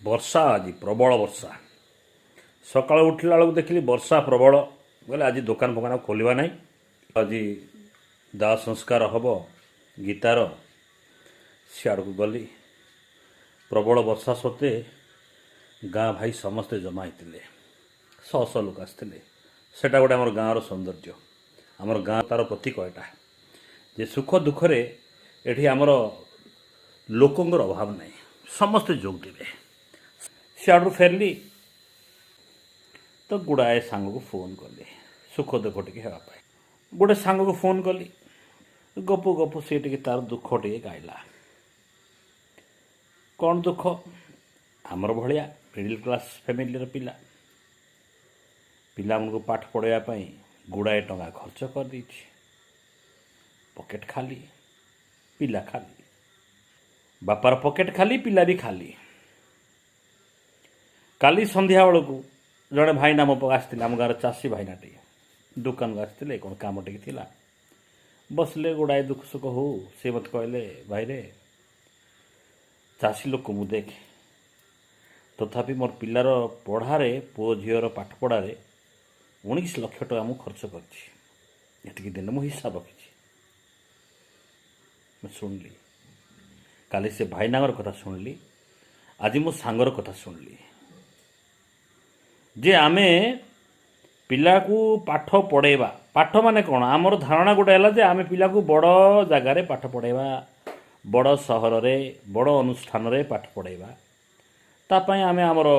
ବର୍ଷା ଆଜି ପ୍ରବଳ ବର୍ଷା। ସକାଳୁ ଉଠିଲା ବେଳକୁ ଦେଖିଲି ବର୍ଷା ପ୍ରବଳ। ବୋଇଲେ ଆଜି ଦୋକାନ ଫୋକାନ ଖୋଲିବା ନାହିଁ। ଆଜି ଦାହ ସଂସ୍କାର ହେବ ଗୀତାର। ସିଆଡ଼କୁ ଗଲି। ପ୍ରବଳ ବର୍ଷା ସତ୍ତ୍ୱେ ଗାଁ ଭାଇ ସମସ୍ତେ ଜମା ହେଇଥିଲେ। ଶହ ଶହ ଲୋକ ଆସିଥିଲେ। ସେଇଟା ଗୋଟେ ଆମର ଗାଁର ସୌନ୍ଦର୍ଯ୍ୟ, ଆମର ଗାଁ ତାର ପ୍ରତୀକ ଏଇଟା ଯେ ସୁଖ ଦୁଃଖରେ ଏଠି ଆମର ଲୋକଙ୍କର ଅଭାବ ନାହିଁ, ସମସ୍ତେ ଯୋଗ ଦେବେ। ସିଆଡ଼ୁ ଫେରିଲି ତ ଗୁଡ଼ାଏ ସାଙ୍ଗକୁ ଫୋନ୍ କଲି ସୁଖ ଦୁଃଖ ଟିକେ ହେବା ପାଇଁ। ଗୋଟେ ସାଙ୍ଗକୁ ଫୋନ୍ କଲି, ଗପୁ ଗପୁ ସେ ଟିକେ ତାର ଦୁଃଖ ଟିକେ ଗାଇଲା। କ'ଣ ଦୁଃଖ? ଆମର ଭଳିଆ ମିଡ଼ିଲ୍ କ୍ଲାସ୍ ଫ୍ୟାମିଲିର ପିଲା, ପିଲାମାନଙ୍କୁ ପାଠ ପଢ଼ାଇବା ପାଇଁ ଗୁଡ଼ାଏ ଟଙ୍କା ଖର୍ଚ୍ଚ କରିଦେଇଛି। ପକେଟ୍ ଖାଲି, ପିଲା ଖାଲି। ବାପାର ପକେଟ୍ ଖାଲି, ପିଲା ବି ଖାଲି। କାଲି ସନ୍ଧ୍ୟାବେଳକୁ ଜଣେ ଭାଇନା ମୋ ପାଖକୁ ଆସିଥିଲେ। ଆମ ଗାଁର ଚାଷୀ ଭାଇନା ଟିକେ ଦୋକାନକୁ ଆସିଥିଲେ, କ'ଣ କାମ ଟିକେ ଥିଲା। ବସିଲେ, ଗୁଡ଼ାଏ ଦୁଃଖ ସୁଖ ହଉ ସେ ମୋତେ କହିଲେ, "ଭାଇରେ, ଚାଷୀ ଲୋକ ମୁଁ ଦେଖେ, ତଥାପି ମୋର ପିଲାର ପଢ଼ାରେ, ପୁଅ ଝିଅର ପାଠ ପଢ଼ାରେ 19 ଲକ୍ଷ ଟଙ୍କା ମୁଁ ଖର୍ଚ୍ଚ କରିଛି ଏତିକି ଦିନ। ମୁଁ ହିସାବ ରଖିଛି।" ମୁଁ ଶୁଣିଲି, କାଲି ସେ ଭାଇନାଙ୍କର କଥା ଶୁଣିଲି, ଆଜି ମୋ ସାଙ୍ଗର କଥା ଶୁଣିଲି ଯେ ଆମେ ପିଲାକୁ ପାଠ ପଢ଼େଇବା। ପାଠ ମାନେ କ'ଣ? ଆମର ଧାରଣା ଗୋଟେ ହେଲା ଯେ ଆମେ ପିଲାକୁ ବଡ଼ ଜାଗାରେ ପାଠ ପଢ଼େଇବା, ବଡ଼ ସହରରେ, ବଡ଼ ଅନୁଷ୍ଠାନରେ ପାଠ ପଢ଼େଇବା। ତା ପାଇଁ ଆମେ ଆମର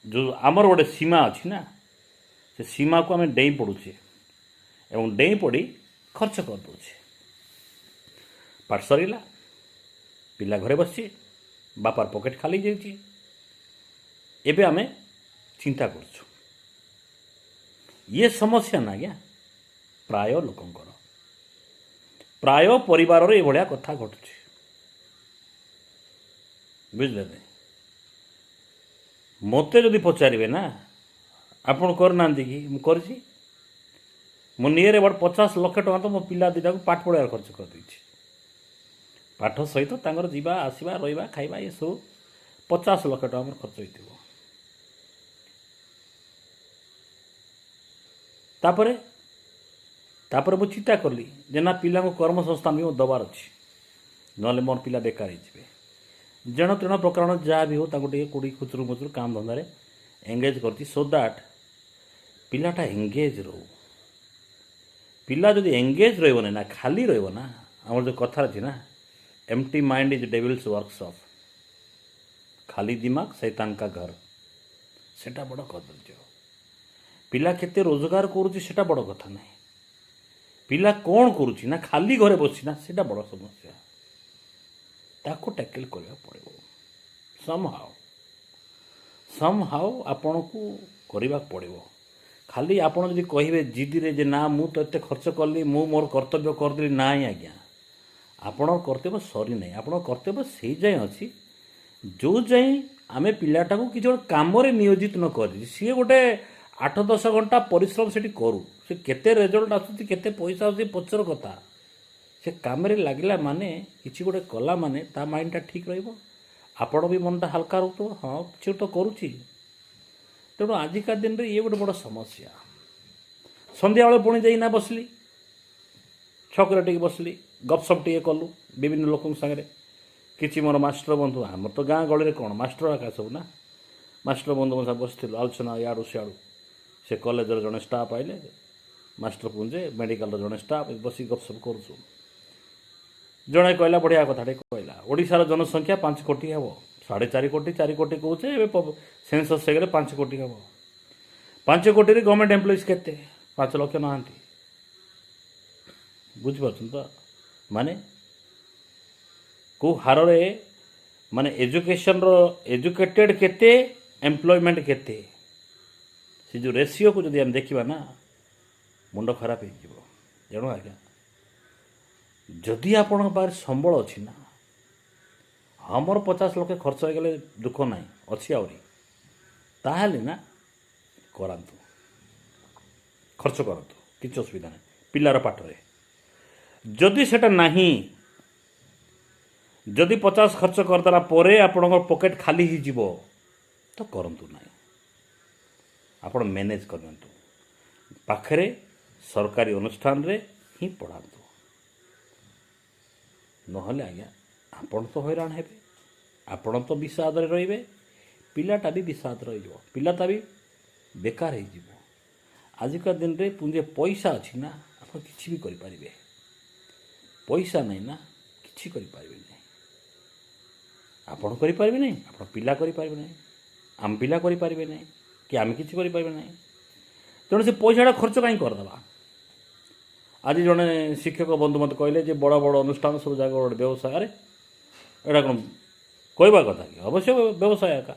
ଯେଉଁ ଆମର ଗୋଟେ ସୀମା ଅଛି ନା, ସେ ସୀମାକୁ ଆମେ ଡେଇଁ ପଡ଼ୁଛେ ଏବଂ ଡେଇଁ ପଡ଼ି ଖର୍ଚ୍ଚ କରିଦେଉଛେ। ପାଠ ସରିଲା, ପିଲା ଘରେ ବସିଛି, ବାପାର ପକେଟ୍ ଖାଲି ଯାଇଛି। ଏବେ ଆମେ ଚିନ୍ତା କରୁଛୁ। ଇଏ ସମସ୍ୟା ନା ଆଜ୍ଞା, ପ୍ରାୟ ଲୋକଙ୍କର, ପ୍ରାୟ ପରିବାରରେ ଏଭଳିଆ କଥା ଘଟୁଛି, ବୁଝିଲେ ନାଇଁ? ମୋତେ ଯଦି ପଚାରିବେ ନା, ଆପଣ କରିନାହାନ୍ତି କି? ମୁଁ କରିଛି। ମୁଁ ନିୟର ଏବାଉଟ୍ 50 ଲକ୍ଷ ଟଙ୍କା ତ ମୋ ପିଲା ଦୁଇଟାକୁ ପାଠ ପଢ଼ିବାରେ ଖର୍ଚ୍ଚ କରିଦେଇଛି। ପାଠ ସହିତ ତାଙ୍କର ଯିବା ଆସିବା, ରହିବା, ଖାଇବା, ଏସବୁ 50 ଲକ୍ଷ ଟଙ୍କା ମୋର ଖର୍ଚ୍ଚ ହେଇଥିବ। ତାପରେ ତାପରେ ମୁଁ ଚିନ୍ତା କଲି ଯେ ନା, ପିଲାଙ୍କୁ କର୍ମ ସଂସ୍ଥାନ ବି ମୁଁ ଦେବାର ଅଛି, ନହେଲେ ମୋର ପିଲା ବେକାର ହେଇଯିବେ। ଯେଣ ତେଣ ପ୍ରକରଣ ଯାହା ବି ହଉ, ତାଙ୍କୁ ଟିକେ କୋଡ଼ି ଖୁଚୁରୁ ମୁଚୁରୁ କାମ ଧନ୍ଦାରେ ଏଙ୍ଗେଜ୍ କରିଛି, ସୋ that ପିଲାଟା ଏଙ୍ଗେଜ୍ ରହୁ। ପିଲା ଯଦି ଏଙ୍ଗେଜ୍ ରହିବନି ନା, ଖାଲି ରହିବ ନା, ଆମର ଯେଉଁ କଥା ଅଛି ନା, "Empty mind is devil's workshop", ଖାଲି ଦିମାଗ शैतान का घर, ସେଟା ବଡ଼ କଦର୍ଯ୍ୟ। ପିଲା କେତେ ରୋଜଗାର କରୁଛି ସେଟା ବଡ଼ କଥା ନାହିଁ। ପିଲା କ'ଣ କରୁଛି ନା ଖାଲି ଘରେ ବସିଛି ନା, ସେଟା ବଡ଼ ସମସ୍ୟା। ତାକୁ ଟ୍ୟାକେଲ୍ କରିବାକୁ ପଡ଼ିବ। ସମ୍ ହାଉ, ସମ୍ ହାଉ ଆପଣଙ୍କୁ କରିବାକୁ ପଡ଼ିବ। ଖାଲି ଆପଣ ଯଦି କହିବେ ଜିଦିରେ ଯେ ନା, ମୁଁ ତ ଏତେ ଖର୍ଚ୍ଚ କଲି, ମୁଁ ମୋର କର୍ତ୍ତବ୍ୟ କରିଦେଲି, ନାଇଁ ଆଜ୍ଞା, ଆପଣଙ୍କ କର୍ତ୍ତବ୍ୟ ସରିନାହିଁ। ଆପଣଙ୍କ କର୍ତ୍ତବ୍ୟ ସେଇ ଯାଏଁ ଅଛି ଯେଉଁ ଯାଏଁ ଆମେ ପିଲାଟାକୁ କିଛି ଗୋଟେ କାମରେ ନିୟୋଜିତ ନ କରି। ସିଏ ଗୋଟେ 8-10 ଘଣ୍ଟା ପରିଶ୍ରମ ସେଠି କରୁ, ସେ କେତେ ରେଜଲ୍ଟ ଆସୁଛି, କେତେ ପଇସା ଆସୁଛି, ପଛର କଥା। ସେ କାମରେ ଲାଗିଲା ମାନେ, କିଛି ଗୋଟେ କଲା ମାନେ ତା ମାଇଣ୍ଡଟା ଠିକ୍ ରହିବ, ଆପଣ ବି ମନଟା ହାଲକା ରହୁଥିବ, ହଁ, କିଛି ଗୋଟେ ତ କରୁଛି। ତେଣୁ ଆଜିକା ଦିନରେ ଇଏ ଗୋଟେ ବଡ଼ ସମସ୍ୟା। ସନ୍ଧ୍ୟାବେଳେ ପୁଣି ଯାଇକିନା ବସିଲି, ଛକରେ ଟିକେ ବସିଲି, ଗପସପ ଟିକେ କଲୁ ବିଭିନ୍ନ ଲୋକଙ୍କ ସାଙ୍ଗରେ। କିଛି ମୋର ମାଷ୍ଟର ବନ୍ଧୁ, ଆମର ତ ଗାଁ ଗହଳିରେ କ'ଣ ମାଷ୍ଟର ଏକା ସବୁ ନା, ମାଷ୍ଟର ବନ୍ଧୁଙ୍କ ସାଙ୍ଗେ ବସିଥିଲୁ, ଆଲୋଚନା ଇଆଡ଼ୁ ସିଆଡ଼ୁ। ସେ କଲେଜର ଜଣେ ଷ୍ଟାଫ୍ ଆଇଲେ, ମାଷ୍ଟର ପୁଞ୍ଜେ, ମେଡ଼ିକାଲର ଜଣେ ଷ୍ଟାଫ୍, ବସିକି ଗପସପ କରୁଛୁ। ଜଣେ କହିଲା, ବଢ଼ିଆ କଥାଟେ କହିଲା, ଓଡ଼ିଶାର ଜନସଂଖ୍ୟା 5 କୋଟି ହେବ, 4.5 କୋଟି, 4 କୋଟି କହୁଛେ, ଏବେ ସେନ୍ସସ୍ ହେଇଗଲେ 5 କୋଟି ହେବ। 5 କୋଟିରେ ଗଭର୍ଣ୍ଣମେଣ୍ଟ ଏମ୍ପ୍ଲୟିଜ୍ କେତେ? 5 ଲକ୍ଷ ନାହାନ୍ତି। ବୁଝିପାରୁଛନ୍ତି ତ? ମାନେ କେଉଁ ହାରରେ, ମାନେ ଏଜୁକେସନର ଏଜୁକେଟେଡ଼ କେତେ, ଏମ୍ପ୍ଲୟମେଣ୍ଟ କେତେ, ସେ ଯେଉଁ ରେସିଓକୁ ଯଦି ଆମେ ଦେଖିବା ନା, ମୁଣ୍ଡ ଖରାପ ହେଇଯିବ। ତେଣୁ ଆଜ୍ଞା, ଯଦି ଆପଣଙ୍କ ପାଖରେ ସମ୍ବଳ ଅଛି ନା, ହଁ, ମୋର 50 ଲକ୍ଷ ଖର୍ଚ୍ଚ ହେଇଗଲେ ଦୁଃଖ ନାହିଁ, ଅଛି ଆହୁରି, ତାହେଲେ ନା କରାନ୍ତୁ, ଖର୍ଚ୍ଚ କରନ୍ତୁ, କିଛି ଅସୁବିଧା ନାହିଁ ପିଲାର ପାଠରେ। ଯଦି ସେଟା ନାହିଁ, ଯଦି 50 ଖର୍ଚ୍ଚ କରିଦେଲା ପରେ ଆପଣଙ୍କ ପକେଟ୍ ଖାଲି ହେଇଯିବ, ତ କରନ୍ତୁ ନାହିଁ। ଆପଣ ମ୍ୟାନେଜ୍ କରିନିଅନ୍ତୁ, ପାଖରେ ସରକାରୀ ଅନୁଷ୍ଠାନରେ ହିଁ ପଢ଼ାନ୍ତୁ। ନହେଲେ ଆଜ୍ଞା, ଆପଣ ତ ହଇରାଣ ହେବେ, ଆପଣ ତ ବିଷାଦରେ ରହିବେ, ପିଲାଟା ବି ବିଷାଦ ରହିଯିବ, ପିଲାଟା ବି ବେକାର ହେଇଯିବ। ଆଜିକା ଦିନରେ ପୁଞ୍ଜେ ପଇସା ଅଛି ନା, ଆପଣ କିଛି ବି କରିପାରିବେ। ପଇସା ନାହିଁ ନା, କିଛି କରିପାରିବେ ନାହିଁ। ଆପଣ କରିପାରିବେ ନାହିଁ, ଆପଣ ପିଲା କରିପାରିବେ ନାହିଁ, ଆମ ପିଲା କରିପାରିବେ ନାହିଁ କି ଆମେ କିଛି କରିପାରିବେ ନାହିଁ। ତେଣୁ ସେ ପଇସାଟା ଖର୍ଚ୍ଚ କାହିଁ କରିଦେବା? ଆଜି ଜଣେ ଶିକ୍ଷକ ବନ୍ଧୁ ମୋତେ କହିଲେ ଯେ ବଡ଼ ବଡ଼ ଅନୁଷ୍ଠାନ ସବୁ ଜାଗା ଗୋଟେ ବ୍ୟବସାୟରେ। ଏଇଟା କ'ଣ କହିବା କଥା କି? ଅବଶ୍ୟ ବ୍ୟବସାୟ ଏକା।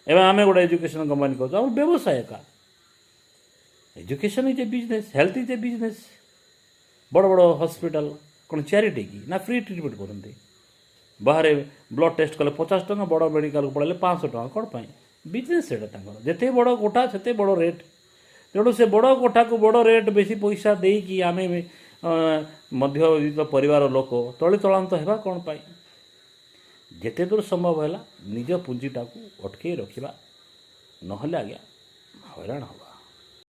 ଏବେ ଆମେ ଗୋଟେ ଏଜୁକେସନ୍ କମ୍ପାନୀ କରୁଛୁ, ଆମର ବ୍ୟବସାୟ ଏକା। Education is a business, health is a business. ବଡ଼ ବଡ଼ ହସ୍ପିଟାଲ କ'ଣ ଚ୍ୟାରିଟି କି ନା ଫ୍ରି ଟ୍ରିଟମେଣ୍ଟ କରନ୍ତି? ବାହାରେ ବ୍ଲଡ଼ ଟେଷ୍ଟ କଲେ 50 ଟଙ୍କା, ବଡ଼ ମେଡ଼ିକାଲକୁ ପଳେଇଲେ 500 ଟଙ୍କା। କ'ଣ ପାଇଁ? ବିଜନେସ୍ ସେଇଟା ତାଙ୍କର। ଯେତେ ବଡ଼ କୋଠା, ସେତେ ବଡ଼ ରେଟ୍। ତେଣୁ ସେ ବଡ଼ କୋଠାକୁ ବଡ଼ ରେଟ୍, ବେଶୀ ପଇସା ଦେଇକି ଆମେ ମଧ୍ୟବିତ୍ତ ପରିବାର ଲୋକ ତଳିତଳାନ୍ତ ହେବା କ'ଣ ପାଇଁ? ଯେତେ ଦୂର ସମ୍ଭବ ହେଲା ନିଜ ପୁଞ୍ଜିଟାକୁ ଅଟକେଇ ରଖିବା, ନହେଲେ ଆଜ୍ଞା ହଇରାଣ ହେବା।